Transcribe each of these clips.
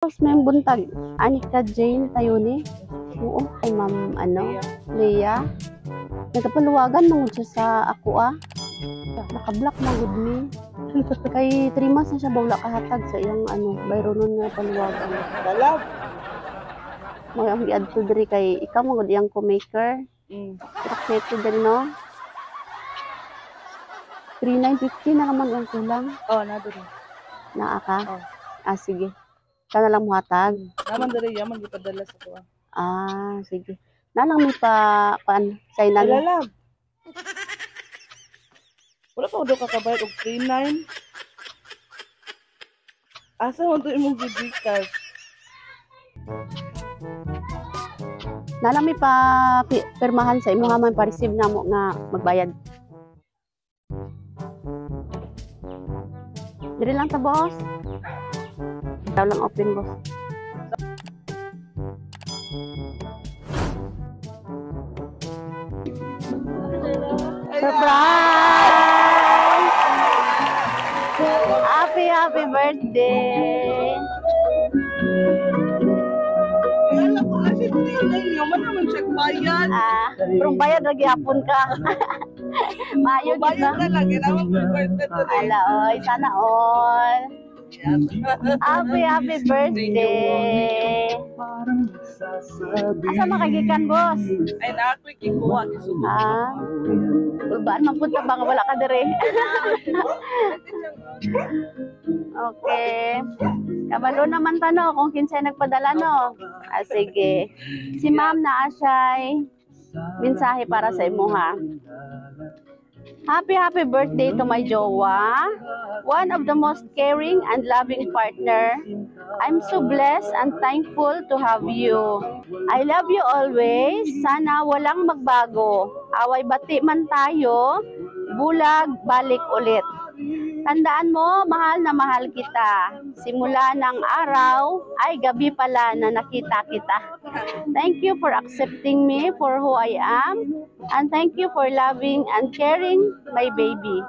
Boss, may buntag. Anika Jane tayo ni. Oo, kay Ma'am ano, Leah. Nagkapaluwagan man gud siya sa ako ah. Naka-block man gud ni. Kay 3 months na siya bawla kahatag sa iyang ano, bayronon nga paluwagan. Dalab. Mo ang giadto diri kay ikaw man gud iyang co-maker. Rakete diri no. 3950 na naman ang kulang. Oh, na diri. Naa ka? Oh. Ah, sige. Ka na lang muhatag. Naman diri yaman gipadala sa kuha. Ah, sige. Na lang may pa kuan say na. Lalab. Wala pa do kakabayad og 39. Asa man to imong gigikas? Na lang may pa pirmahan sa imo nga man pa-receive na mo nga magbayad. Diri lang ta, boss. Daw lang open, boss. Surprise! Happy, happy birthday! Wala ko kasi 39 yo man naman siya bayad. Ah, pero bayad lagi hapon ka. Maayo gid Bayad ba? na lang kailangan ko birthday today. Ala oy, sana all. Happy, happy birthday! Asa makagikan, boss? Ay na ako'y gikuha gisugo. Ah, ulbaan man pud ta ba nga wala ka diri? Okay. Kabalo naman ta no kung kinsay nagpadala no. Ah, sige. Si ma'am naa siya'y mensahe para sa imuha. Happy, happy birthday to my jowa. One of the most caring and loving partner. I'm so blessed and thankful to have you. I love you always. Sana walang magbago. Away bati man tayo, bulag balik ulit. Tandaan mo, mahal na mahal kita. Simula ng araw, ay gabi pala na nakita kita. Thank you for accepting me for who I am. And thank you for loving and caring my baby.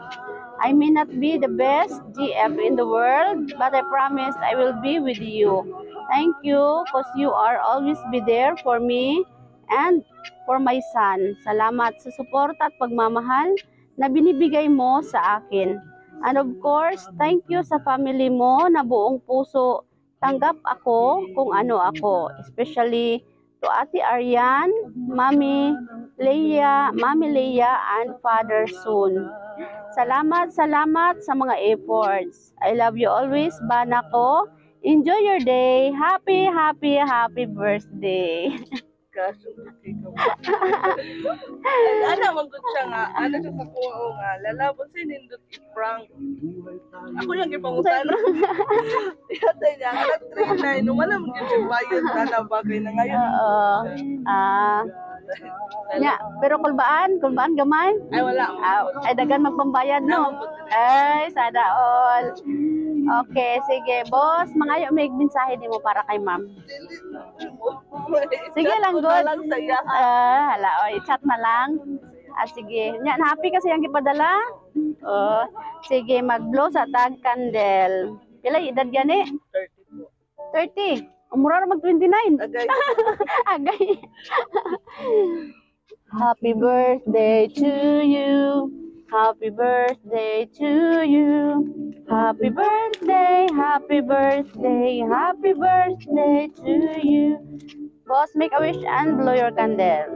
I may not be the best GF in the world, but I promise I will be with you. Thank you, 'cause you are always be there for me and for my son. Salamat sa suporta at pagmamahal na binibigay mo sa akin. And of course, thank you sa family mo na buong puso tanggap ako kung ano ako. Especially to Ate Arian, Mami Leia, and Father Soon. Salamat, salamat sa mga efforts. I love you always, bana ko. Enjoy your day. Happy, happy, happy birthday. Kaso okay ka. Ana man gud siya nga, ana siya sa kuha nga lalabot sa nindot i-prank. Ako lang gipangutan. Yatay niya nga 39 wala man gyud siya bayad na ba kay na ngayon. Oo. Ah. Nya, pero kulbaan, kulbaan gamay. Ay wala. Ah, ay dagan magpambayad no. Ay, sana all. Okay, sige. Boss, mangayo may mensahe nimo para kay ma'am. Sige lang, good. Lang sa iya. Ah, hala, oy, chat na lang. Ah, sige. Nya, happy kasi ang gipadala? Oh, sige, mag-blow sa tag candle. Pila edad gani? 30 po. 30. Umura ra mag 29. Agay. Agay. Happy birthday to you. Happy birthday to you. Happy birthday, happy birthday, happy birthday to you. Boss, make a wish and blow your candle.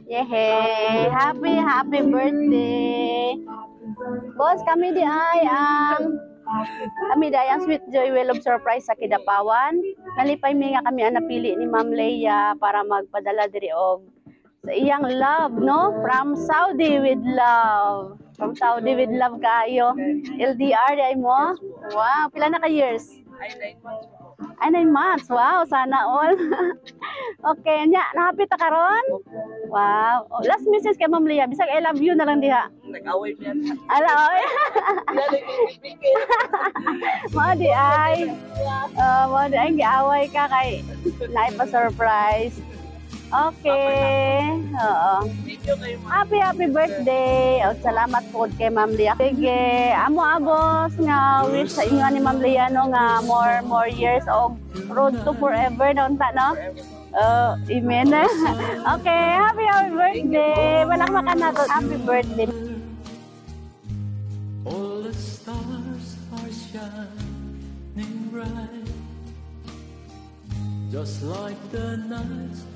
Yehey! Happy, happy birthday! Boss, kami di ay ang Sweet Joy Well of Surprise sa Kidapawan. Nalipay mi nga kami ang napili ni Ma'am Leia para magpadala diri og sa iyang love, no? From Saudi with love. From Saudi with love kayo. LDR di ay mo? Wow, pila na ka years? Ay 9 months po. Ay, 9 months. Wow, sana all. Okay, nya, na-happy ta karon? Wow. Oh, last message kay Ma'am Leia. Bisag I love you na lang diha. Nag-away niya. Ala, oy. Mao di ay. Mao di ay giaway ka kay naay pa surprise. Okay. Oo. Thank you kay ma'am. Happy, happy birthday. O, salamat po kay Ma'am Lia. Sige, amo abos nga wish sa inyo ni Ma'am Lia, no, nga more more years og road to forever na unta, no? Oh, amen. Okay, happy, happy birthday. Palakpakan nato. Happy birthday. All the stars are shining bright, just like the nights